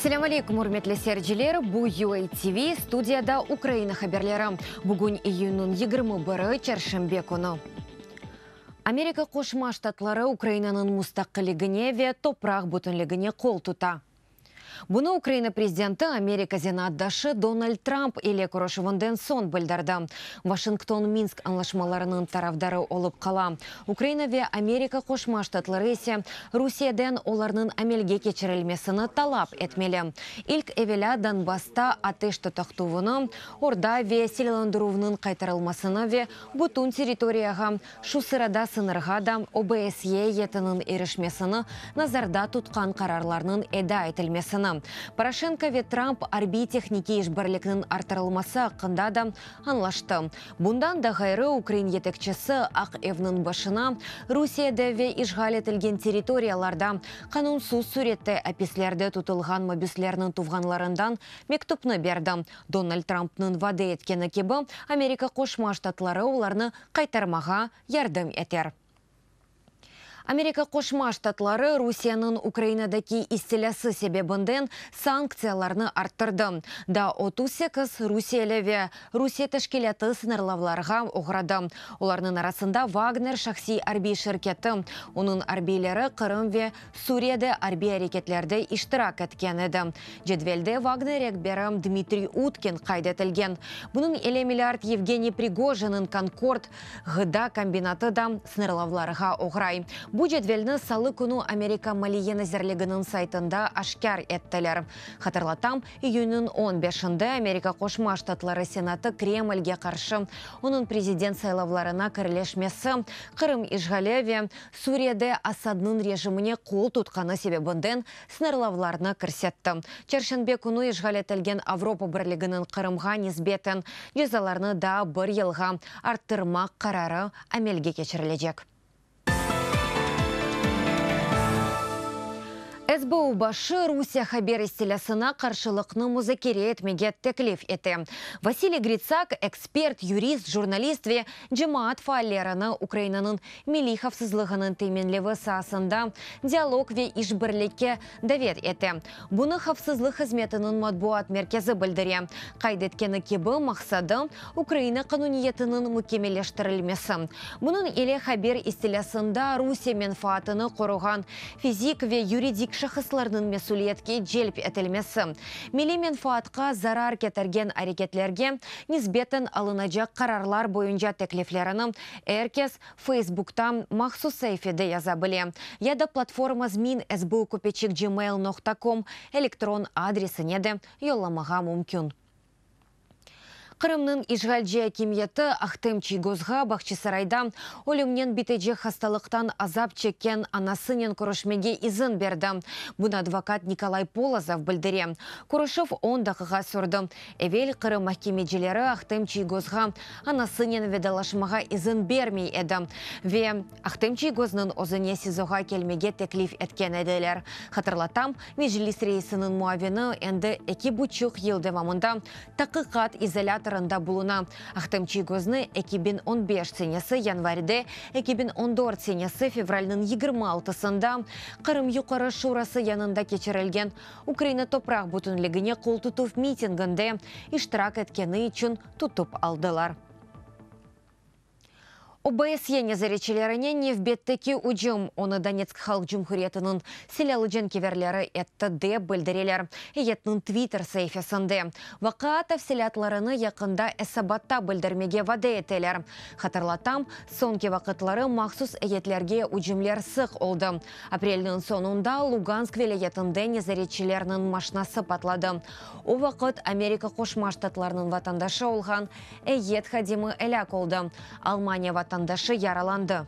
Selâm aleyküm, ürmetli seyirciler! Bu UA TV, studiyada Ukraina haberleri. Bugün iyünniñ 21-i, çarşenbe künü. Amerika Qoşma Ştatları Ukrainanıñ mustaqilligine ve topraq bütünligine qol tuta. Bunı Ukraina prezidenti Amerika zenaatdaşı Donald Trump ile körüşüvinden soñ bildirdi. Washington Minsk añlaşmalarınıñ tarafdarı olıp qala, Ukraina ve Amerika Qoşma Ştatları ise Rusiyeden olarnıñ amelge keçirilmesini talap etmeli. İlk evelâ Donbassta ateş toqtatuvını, orda ve silâlandıruvnıñ qaytarılmasını ve bütün territoriyağa, şu sırada sıñırğa da OBSYE eyyetiniñ irişmesini nazarda tutqan qararlarnıñ eda etilmesini. Poroşenko ve Trump arbiy-tehnikiy işbirlikniñ arttırılması aqqında da añlaştı. Bundan da ğayrı, ukrain yetekçisi Aq Evniñ başına Rusiyede ve işğal etilgen territoriyalarda qanunsız sürette apislerde tutulğan mabüslerniñ tuvğanlarından mektüpni berdi. Donald Trumpnıñ vade etkeni kibi, Amerika Qoşma Ştatları olarnı qaytarmağa yardım eter. Amerika Qoşma Ştatları Rusiyeniñ Ukrainadaki istilâsı sebebinden sanktsiyalarnı arttırdı. Daa 38 rusiyeli ve Rusiye teşkilâtı sıñırlavlarğa oğradı. Olarnıñ arasında Vagner şahsiy arbiy şirketi, onıñ arbiyleri Qırım ve Suriyede arbiy areketlerde iştirak etken edi. Cedvelde Vagner rehberi Dmitriy Utkin qayd etilgen. Bunıñ ile milliard Yevgeniy Prigojinniñ Konkord ğıda kombinatı da sıñırlavlarğa oğray. Bu cedvelni salı künü Amerika Maliye nazirliginiñ saytında aşkâr ettiler. Hatırlatam, iyünniñ on beşinde Amerika Qoşma Ştatları Senatı Kremlge qarşı onıñ prezident saylavlarına kirleşmesi, Qırım işğali ve Suriyede Asadnıñ rejimine qol tutqanı sebebinden sıñırlavlarnı kirsetti. Çarşenbe künü işğal etilgen Avropa Birliginiñ Qırımğa nisbeten cezalarnı daa bir yılğa arttırmaq qararı amelge keçirilecek. SBU başı Rusiye haber istilâsına qarşılıqnı muzakere etmege teklif ete. Vasiliy Gritsak, ekspert, yurist, jurnalist ve cemaat faallerini Ukrainanıñ milliy havfsızlığınıñ teminlevi saasında dialog ve işbirlikke davet ete. Bunı Havfsızlıq hızmetiniñ matbuat merkezi bildire. Qayd etkeni kibi, maqsadı, Ukraina qanuniyetiniñ mükemmelleştirilmesi. Bunıñ ile haber istilâsında Rusiye menfaatını qoruğan fizik ve yuridik şahıslarnıñ mesüliyetke celp etilmesi, milliy menfaatqa zarar ketirgen areketlerge nisbeten alınacaq qararlar boyunca tekliflerini er kes Facebookta mahsus saifede yaza bile ya da platforma zmin sbu köpeçik gmail noqta com elektron adresine de yollamağa mümkün. Qırımnıñ işğalci akimiyeti Ahtem Çiygozğa Bağçasarayda ölümnen bitecek hastalıqtan azap çekken anasınen körüşmege izin berdi. Bunı advokat Nikolay Polozov bildire. Körüşüv on daqiqa sürdi. Evel Qırım mahkemecileri Ahtem Çiygozğa anasınen vedalaşmağa izin bermey edi ve Ahtem Çiygoznıñ özüne SİZOğa kelmege teklif etken ediler. Hatırlatam, Meclis reisiniñ muavini endi eki buçuq yıl devamında taqiqat izolâtorında buluna. Ahtem Çiygoznı 2015 senesi yanvarde, 2014 senesi fevralniñ 26-sında Qırım Yuqarı Şurası yanında keçirilgen Ukraina topraq bütünligine qoltutuv mitinginde iştirak etkeni içün tutıp aldılar. OBSYE nezaretçilerine nevbetteki ücüm, onı Donetsk Halq Cumhuriyetiniñ silâlı cenkeverleri etti, dep bildireler eyyetniñ Twitter saifesinde. Vaqia tafsilâtlarını yaqında esabatta bildirmege vade eteler. Hatırlatam, soñki vaqıtları mahsus eyyetlerge ücümler sıq oldı. Aprelniñ soñunda Lugansk vilâyetinde nezaretçilerniñ maşnası patladı. O vaqıt Amerika Qoşma Ştatlarınıñ vatandaşı olğan eyyet hadimi elâk oldı, Almaniya vatandaşı yaralandı.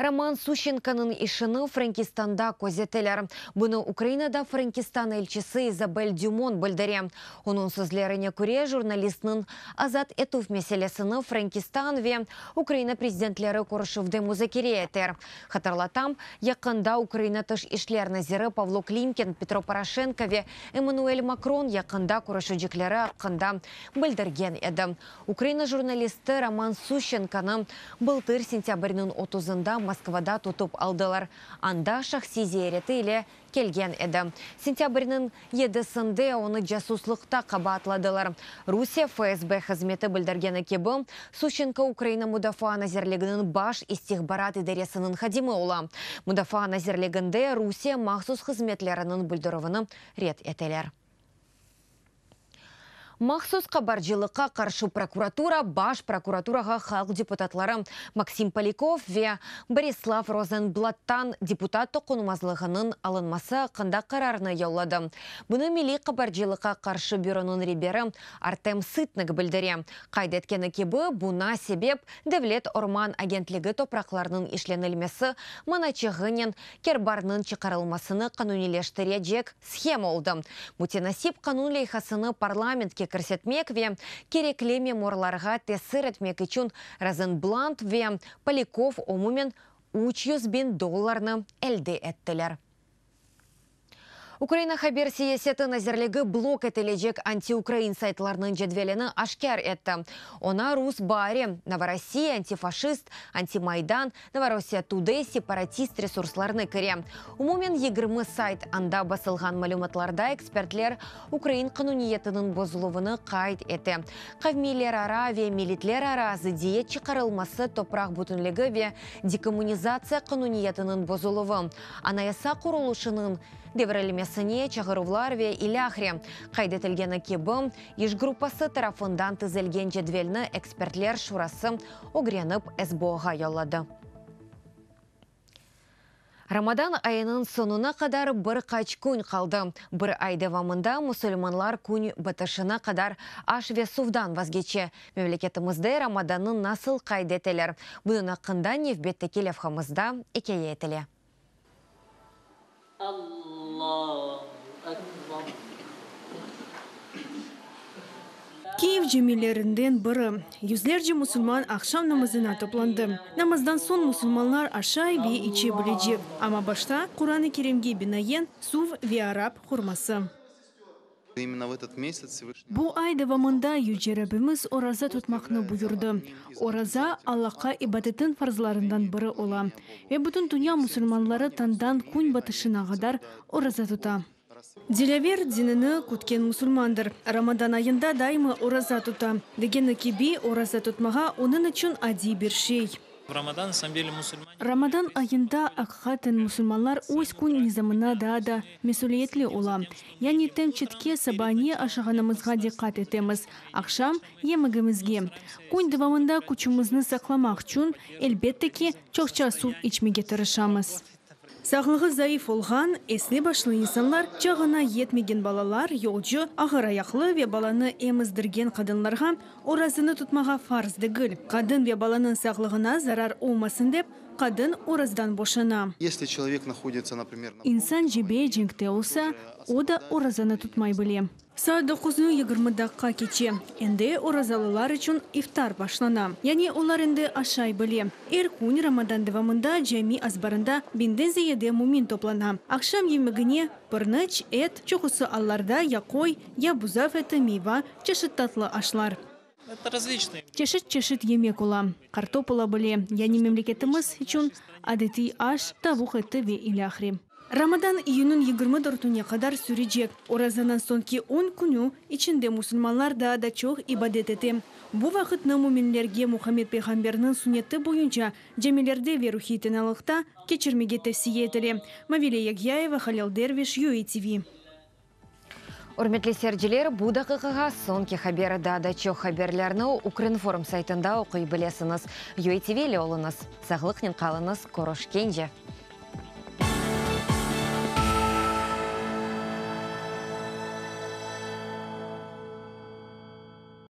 Roman Suşçenkonıñ işini Frenkistanda közeteler. Bunı Ukrainada Frenkistan elçisi İzabel Dümon bildire. Onıñ sözlerine köre, jurnalistniñ azat etüv meselesini Frenkistan ve Ukraina prezidentleri körüşüvde muzakere eter. Hatırlatam, yaqında Ukraina Tış işler naziri Pavlo Klimkin, Petro Poroşenko ve Emmanuel Makron yaqında körüşecekleri aqqında bildirgen edi. Ukraina jurnalisti Roman Suşçenkonı bıltır sentâbrniñ otuzında. Moskvada tutıp aldılar. Anda şahsiy ziyareti ile kelgen edi. Sentâbrniñ yedisinde onı casuslıqta qabaatladılar. Rusiye FSB hızmeti bildirgeni kibi, Suşçenko Ukraina Mudafaa nazirliginiñ Baş istihbarat idaresiniñ hadimi ola. Mudafaa nazirliginde Rusiye mahsus hızmetleriniñ bildirüvini red eteler. Mahsus qabarcılıqqa qarşı prokuratura Baş prokuraturağa halq deputatları Maksim Polâkov ve Borislav Rozenblattan deputat toqunmazlığınıñ alınması aqqında qararnı yolladı. Bunı Milliy qabarcılıqqa qarşı büronıñ reberi Artem Sıtnık bildire. Qayd etkeni kibi, buna sebep, Devlet orman agentligi topraqlarnıñ işlenilmesi manaçığınen kerbarnıñ çıqarılmasını qanuniyleştirecek shema oldı. Mütenasip qanun leyhasını parlamentke kirsetmek ve kerekli memurlarğa tesir etmek içün Rozenblant ve Polâkov umumen 300 biñ dollarnı elde ettiler. Ukraina haber siyaseti nazirligi blok etilecek antiukrain saytlarnıñ cedvelini aşkâr etti. Oña Rus baari, Novorossiya, antifaşist, Antimaydan, Novorossiya Today separatist resurslarını kire. Umumen 20 sayt anda basılğan malümatlarda ekspertler ukrain qanuniyetiniñ bozuluvını qayd ete. Qavmiylerara ve milletlerara zıddiyet çıqarılması topraq bütünligi ve dekommunizatsiya qanuniyetiniñ bozuluvı, anayasa qurulışınıñ devirilmesine çağıruvlar ve ilâhre. Qayd etilgeni kibi, iş gruppası tarafından tizilgen cedvelni ekspertler şurası ögrenip SBOğa yolladı. Ramadan ayınıñ soñuna qadar bir qaç kün qaldı. Bir ay devamında musulmanlar kün batışına qadar aş ve suvdan vazgeçe. Memleketimizde Ramadannı nasıl qayd eteler? Bunıñ aqqında nevbetteki levhamızda ikâye etile. Allahu Ekber. Kiyev camilerinden biri. Yüzlerce musulman aqşam namazına toplandı. Namazdan soñ musulmanlar aşay ve içe bilecek. Amma başta, Quran-ı Kerimge binaen, suv ve arap hurması. Именно в этот месяц Всевышний Bu ay devamında Yüce Rabbimiz oraza tutmaqnı buyurdı. Oraza, Allahqa ibadetniñ farzlarından biri ola. Ve bütün dünya musulmanları tañdan kün batışına qadar oraza tuta. Dilâver, dinini kütken musulmandır. Ramadan ayında daima oraza tuta. Degeni kibi, oraza tutmağa onıñ içün adiy bir şey. В Рамадан, на самом деле, мусульмане... Ramadan ayında aqiqaten musulmanlar öz kün nizamına daa da mesüliyetli ola. Yani temçitke saba ne aşağanımızğa diqqat etemiz, aqşam yemegimizge. Kün devamında küçümizni saqlamaq içün, elbette ki, çoqça suv içmege tırışamız. Sağlığı zayıf olğan, esli-başlı insanlar, çağına yetmegen balalar, yolcu, ağır ayaqlı ve balanı emizdirgen qadınlarğa orazanı tutmağa farz degil. Qadın ve balanıñ sağlığına zarar olmasın dep, qadın orazadan boşana. Если человек находится, например, на İnsan cebe, cenkte olsa, o da orazanı tutmay bile. Saat doquznı 20 daqqa keçe. Endi orazalılar içün iftar başlana. Yani olar endi aşay bile. Er kün Ramadan devamında cami azbarında biñden ziyade mümin toplana. Aqşam yemegine pırnıç, et, çoqusı allarda ya qoy, ya buzav eti, meyva, çeşit tatlı aşlar. Это различные. Çeşit-çeşit yemek ola. Qartop ola bile. Yani memleketimiz içün adetiy aş, tavuq eti ve ilâhre. Ramadan iyünniñ 24-üne qadar sürecek. Orazanıñ soñki 10 künü içinde musulmanlar daa da çoq ibadet ete. Bu vaqıtnı müminlerge Muhammed peyğamberniñ sunneti boyunca camilerde ve ruhiy tenalıqta keçirmege tevsiye etile. Mavile Yagyaeva, Halil Derviş, UATV. Ürmetli seyirciler, bu daqiqağa soñki haber daa da çoq haberlerni Ukrinform saytında oquy bilesiñiz. UATV ile oluñız. Sağlıqnen qalıñız, körüşkence.